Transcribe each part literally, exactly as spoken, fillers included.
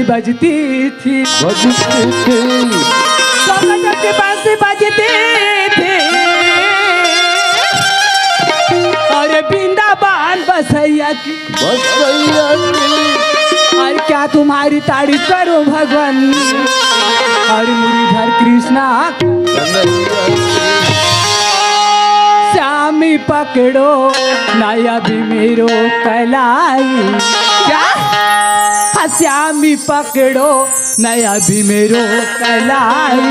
बजती थी। बजती थी। कमर के पास बजती थी। अरे वृंदावन बसैया की। बसैया की। और क्या तुम्हारी तारीफ करूं भगवान? और मुरलीधर कृष्णा। श्यामी पकड़ो नया भी मेरो कलाई। क्या? हाँ, श्यामी पकड़ो नया भी मेरो कलाई।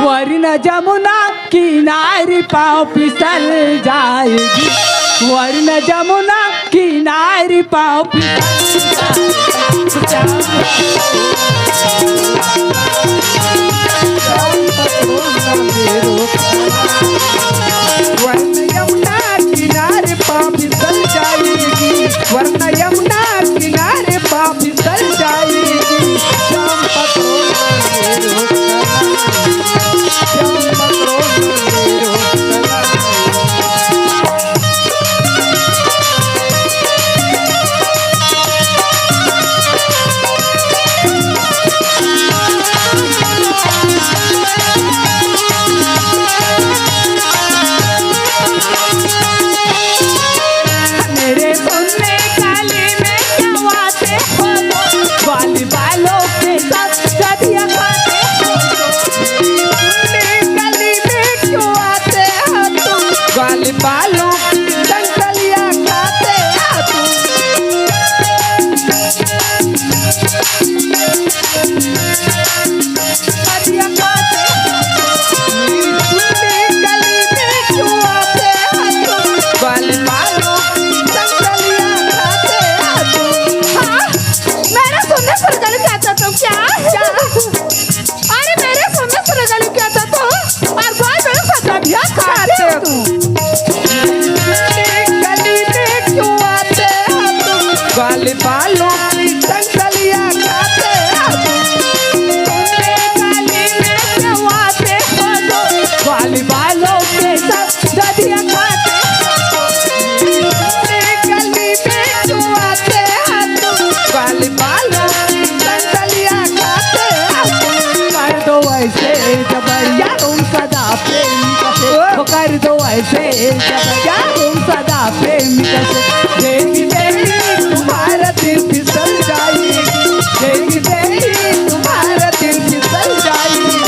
वरना जमुना किनारे पाँव फिसल जाएगी। वरना जमुना किनारे पाँव फिसल जाएगी। वरना यमुना किनारे पाँव फिसल जाएगी। वरना यमुना किनारे पाँव फिसल जाएगी। श्याम पकड़ो ना मेरो कलाई। श्याम पकड़ो ना मेरो कलाई। मेरे सुनने गली में क्यों आते हो? ग्वाली बालों के साथ सदिया खाते हो। मेरे सुनने गली में क्यों आते हो तुम? ग्वाली बालों के संग सदिया खाते हो तुम। हाँ, मेरे सुनने सुनने गली क्या था तुम क्या? क्या? अरे मेरे सुनने सुनने गली क्या था तुम? और ग्वाल बालों के संग सदिया खाते हो तुम। गली में क्यों आते हो तुम? ग्वाल बालों की संग सदिया खाते हो तुम। गली में क्यों आते हो तुम? ग्वाल बालों के संग सदिया खाते हो तुम। गली में क्यों आते हो तुम? ग्वाल बालों की संग सदिया खाते हो तुम। कर दो ऐसे जबरिया तुम सदा प्रेम का, ओ। कर दो ऐसे जबरिया तुम सदा प्रेम का। देखते ही तुम्हारा दिल फिसल जाएगी। देखते ही तुम्हारा दिल फिसल जाएगी।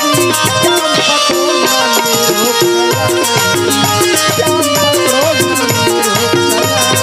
श्याम पकड़ो ना मेरो कलाई। श्याम पकड़ो ना मेरो कलाई।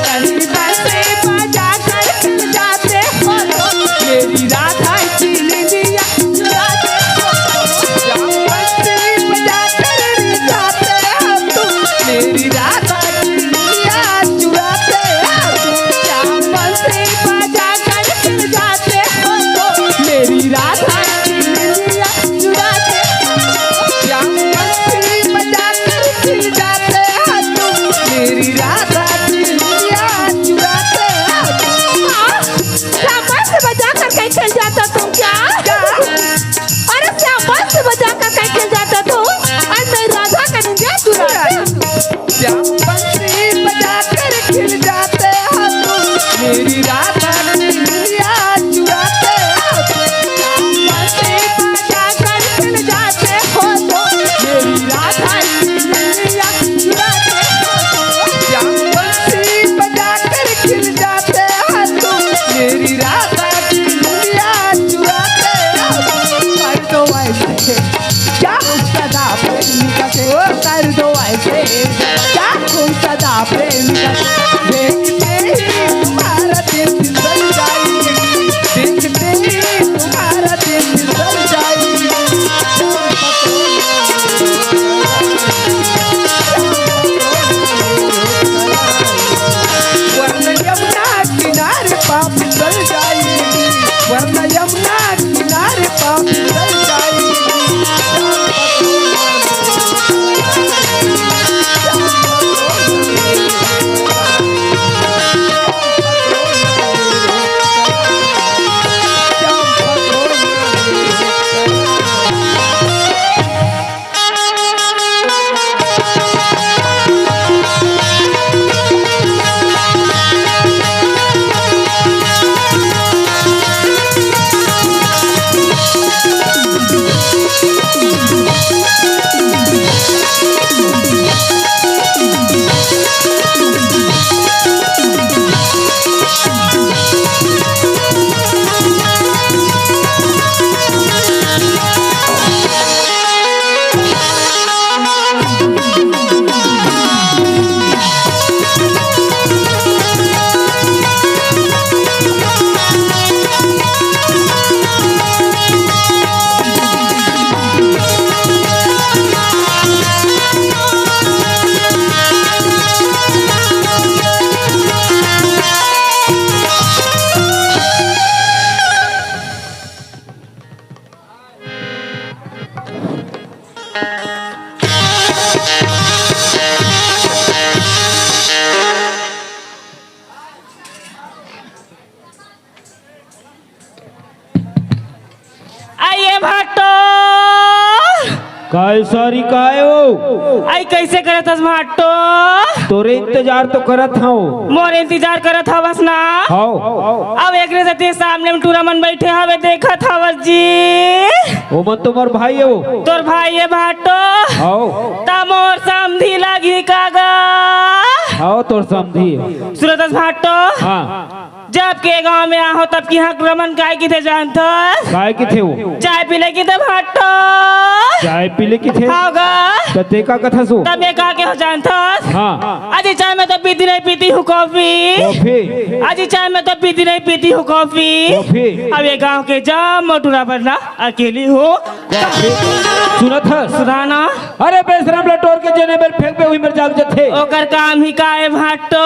कहीं बंसी बजा कर फिर जाते हो तो मेरी राधा की निंदिया चुराते हो तो। श्याम बंसी बजा कर फिर जाते हो तुम मेरी राधा की निंदिया चुराते हो तुम। श्याम बंसी बजा कर फिर जाते हो तो मेरी राधा की निंदिया चुराते हो। श्याम बंसी बजा कर फिर जाते हो तुम मेरी राधा की निंदिया चुराते हो तुम। हाँ, श्याम बंसी बजा कर कहीं चल जाता तुम क्या? क्या? अरे श्याम बंसी बजा कर कहीं चल जाता तुम और मेरी राधा का निंदिया चुराते हो तुम। श्याम बंसी बजा कर खिल जाते हो तुम मेरी राधा की निंदिया चुराते हो तुम। श्याम बंसी बजा कर खिल जाते हो तुम मेरी राधा की निंदिया चुराते हो तुम। श्याम बंसी बजा कर खिल जाते हो तुम मेरी राधा की निंदिया चुराते हो तुम। कर दो ऐसे क्या तुम सदा प्रेम का से, ओ कर दो ऐसे क्या तुम सदा प्रेम का से। देखते ही तुम्हारा दिल फिसल जाएगी। देखते ही तुम्हारा दिल फिसल जाएगी। वरना यमुना किनारे पाँव फिसल जाएगी। वरना यमुना किनारे पाँव फिसल जाएगी। भाटो। काय सारी काय हो? आई कैसे करत हस भाटो? तोरे इंतजार तो करत हव। मोर इंतजार करत हवस ना? हव। अब एकरे सेती सामने में टूरा मन बैठे हवे, देखत हवस जी। ओमन तो मोर भाई हे वो। तोर भाई हे भाटो? हव। त मोर समधी लगही का गा? हव, तोर समधी हे। सुनत हस भाटो? हाँ। जब के गांव में आहो तब के इहाँ टूरा मन काय किथे जानथस? काय किथे वो? चाय पी ले किथे भाटो। चाय पी ले किथे? हाँ गा। त ते का कथस वो? त मैं का केहों जानथस? हाँ। अजी चाय मैं तो पीती नहीं पीती हूँ कॉफी। कॉफी? अजी चाय मैं तो पीती नहीं पीती हूँ कॉफी। कॉफी? अब ये गांव के जम्मो टूरा मन ला अकेली हूँ। कॉफी? सुनत हस? सुना ना। अरे बेशरम ला टोर के जेने मेर फेंकबे उही मेर जाग जथे। ओकर काम ही का हे भाटो?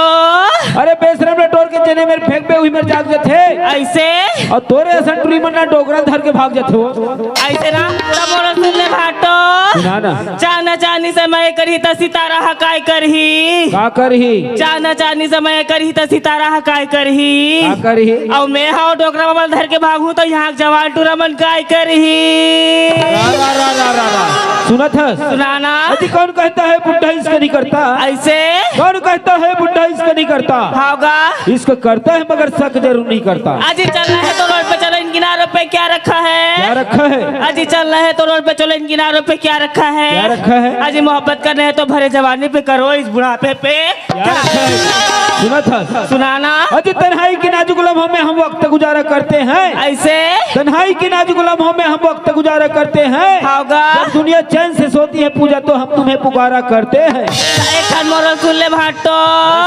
अरे बेशरम ला टोर के जेने मेर फेंकबे उही मेर जाग जथे। अइसे? अउ तोरे असन टूरी मन ला डोकरा धर के भाग जथे वो। अइसे ना, त मोला सुन ले भाटो। सुना ना। चांदना चांदनी समय करही त सितारा ह काय करही? का करही? चांदना चांदनी समय करही त सितारा ह काय करही? का करही? अउ मैं हव डोकरा बाबा ल धर के भागहूं त इहाँ के जवान टूरा मन काय करही? रा, रा, रा, रा, रा, रा। सुनत हस? सुना ना। अजी कौन कहता है बुढ़ा इश्क नहीं करता? अइसे? कौन कहता है बुढ़ा इश्क नहीं करता? हाँ गा। इश्क करता है मगर शक जरूर नहीं करता। अजी चलना है तो रोड पे चलो, इन किनारों पे क्या रखा है? क्या रखा है? अजी चलना है तो रोड पे चलो, इन किनारों पे क्या रखा है? क्या रखा है? अजी मोहब्बत करना है तो भरे जवानी पे करो, इस बुढ़ापे पे क्या रखा है? सुनत हस? सुना ना। अजी तन्हाई की नाजुक लम्हों में हम वक्त गुजारा करते हैं। अइसे? तन्हाई की नाजुक लम्हों में हम वक्त गुजारा करते हैं। हाँ गा। जब दुनिया चैन से सोती है पूजा तो हम तुम्हें पुकारा करते हैं। एक ठन मोर सुन ले भाटो।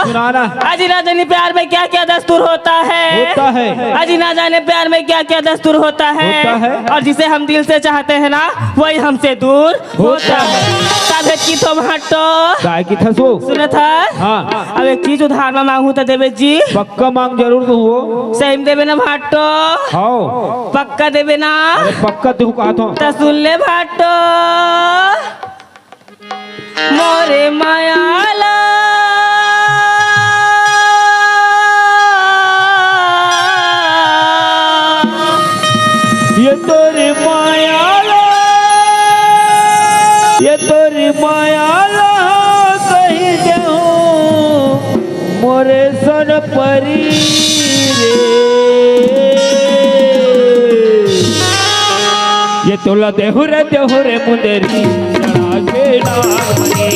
सुना ना। अजी ना जाने प्यार में क्या क्या दस्तूर होता है। होता है। अजी ना जाने प्यार में क्या क्या दस्तूर होता है। होता है। और जिसे हम दिल से चाहते हैं ना, वही हमसे दूर होता है। तभे किथों भाटो। काय किथस वो? सुनत हस? हाँ। अब एक चीज उधार में मांगहूं त देबे जी। पक्का मांग जरूर दूं वो। सही में देबे ना भाटो? हव। पक्का देबे ना? अरे पक्का देहूं कहत हंव। त सुन ले भाटो। मोरे माया ला। ये तोरे माया ला, ये तोरे माया ला कहि देहूं मोरे सोन परी रे। ये तोला देहूं रे, देहूं रे मुंदरी, चढ़ा के नागमनी।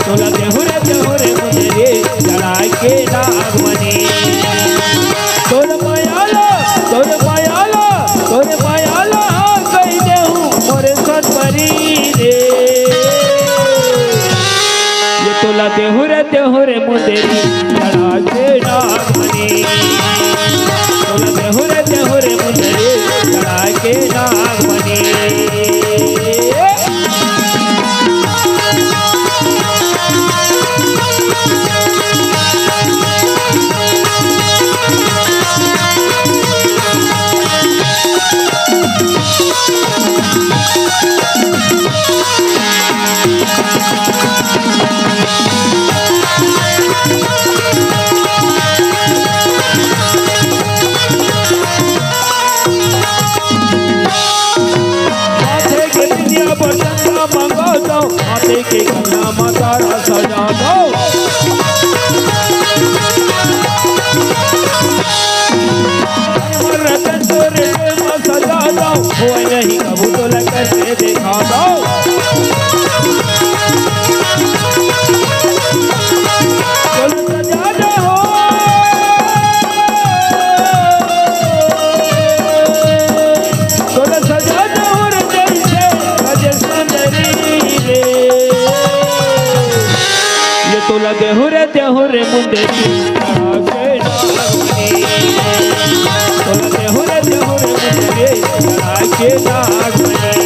तोला देहूं रे, देहूं रे मुंदरी, चढ़ा के नागमनी। तोर माया ला, तोर माया ला, तोर माया ला, कहि देहूं मोरे सोन परी रे। ये तोला देहूं रे, देहूं रे मुंदरी, चढ़ा के नागमनी। तोला देहूं रे, देहूं रे मुंदरी, चढ़ा के नागमनी। माथे के बिंदिया बर चंदा मंगावत हंव, माथे के कंगना म तारा सजावत हंव। हमर रतन तोरे दिल म सजावत हंव, होवय नहीं कभू तोला करके देखावत हंव। तोला सजावत हंव। तोला सजावत हंव रे जइसे राजेश मंदरी रे। ये तोला देहूं रे, देहूं रे मुंदरी, चढ़ा के नागमनी। तोला देहूं रे, देहूं रे मुंदरी, चढ़ा के नागमनी।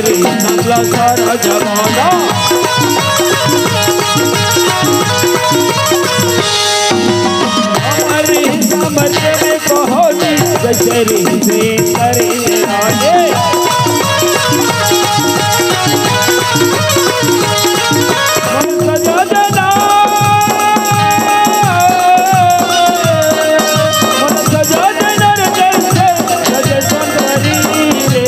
नमला सारा जमाना। हमारी समझ में कहो जी, जैसे री से करे आगे। मन सजा देना, मन सजा देना रे जैसे सजे सुंदरी रे।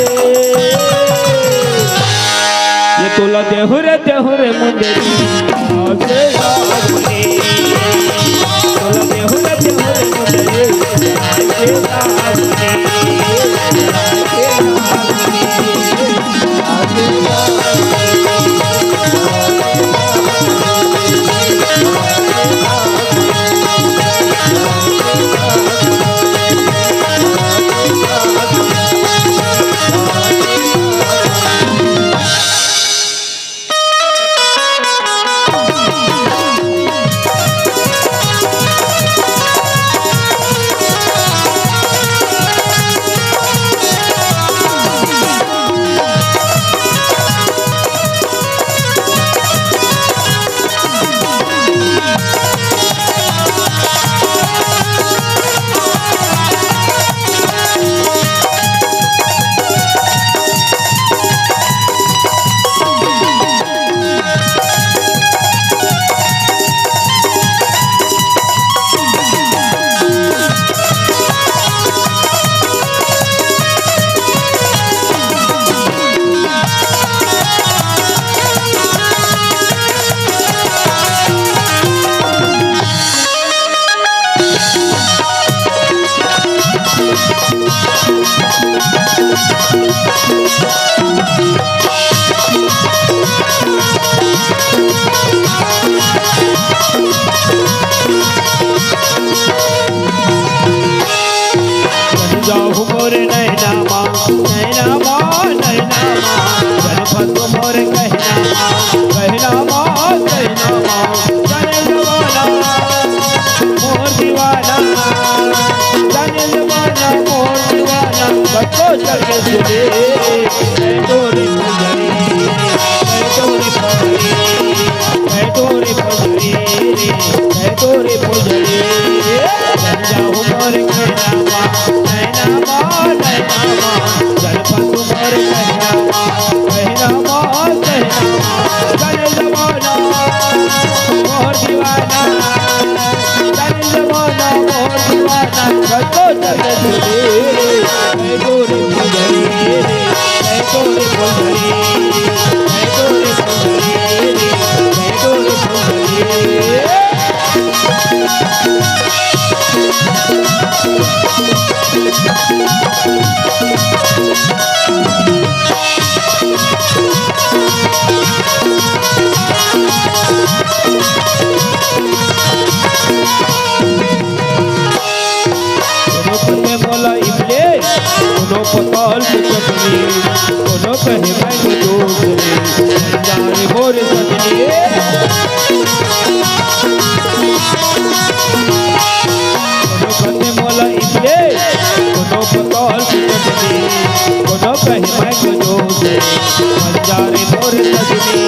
ये तोला देहु रे, देहु रे मुंदरी, आसे रावणी। तोला देहु रे, देहु रे मुंदरी, आसे रावणी। जाहू मोर नैना मा, नैना मा, नैना मा, जन फंसू मोर कहना मा, कहना मा, कहना मा, जाने जमाना मोर दीवाना, जाने जमाना मोर दीवाना, कतो चल के सुने, मैं तोरे फुलझड़ी, मैं तोरे फुलझड़ी, मैं तोरे फुलझड़ी, मैं तोरे फुलझड़ी। जाहू मोर कहना मा, नैना मा, नैना मा, जन फंसू मोर कहना मा, कहना मा, कहना मा, जाने जमाना मोर दीवाना, जाने जमाना मोर दीवाना, कतो चल सुने, मैं तोरे फुलझड़ी, मैं तोरे फुलझड़ी, मैं तोरे फुलझड़ी, मैं तोरे फुलझड़ी। कोनो कहे मोला इमली, कोनो पताल के चटनी, कोनो कहे मैंगो जूस रे, जाने मोर सजनी। कोनो कहे मोला इमली, कोनो पताल के चटनी, कोनो कहे मैंगो जूस रे, जाने मोर सजनी।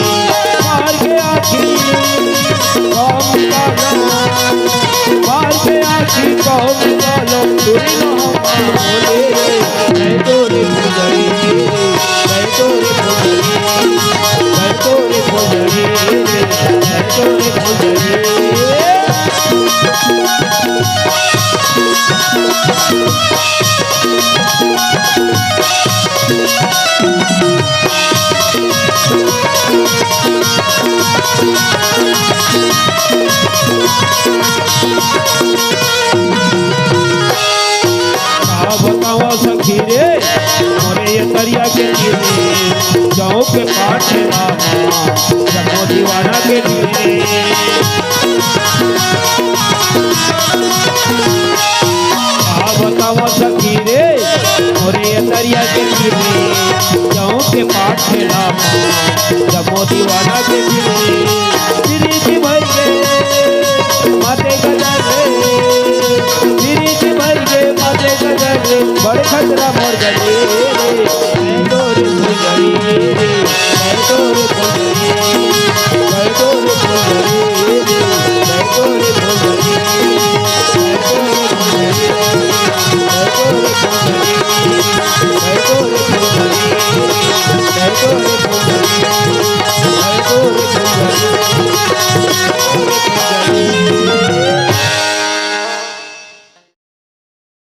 मार के आँखी कम कालो, मार के आँखी कम कालो, तुरी ना बोले, मैं तोरे फुलझड़ी, मैं तोरे फुलझड़ी, मैं तोरे फुलझड़ी, मैं तोरे फुलझड़ी। का बतावंव सखी रे, मोरे ये दरिया के तीरे, जाहूँ के पार ठेला मा, जम्मो दीवाना के धीरे। का बतावंव सखी रे, मोरे ये दरिया के तीरे, जाहूँ के पार ठेला मा, जम्मो दीवाना के धीरे। प्रीति भर के माते गजब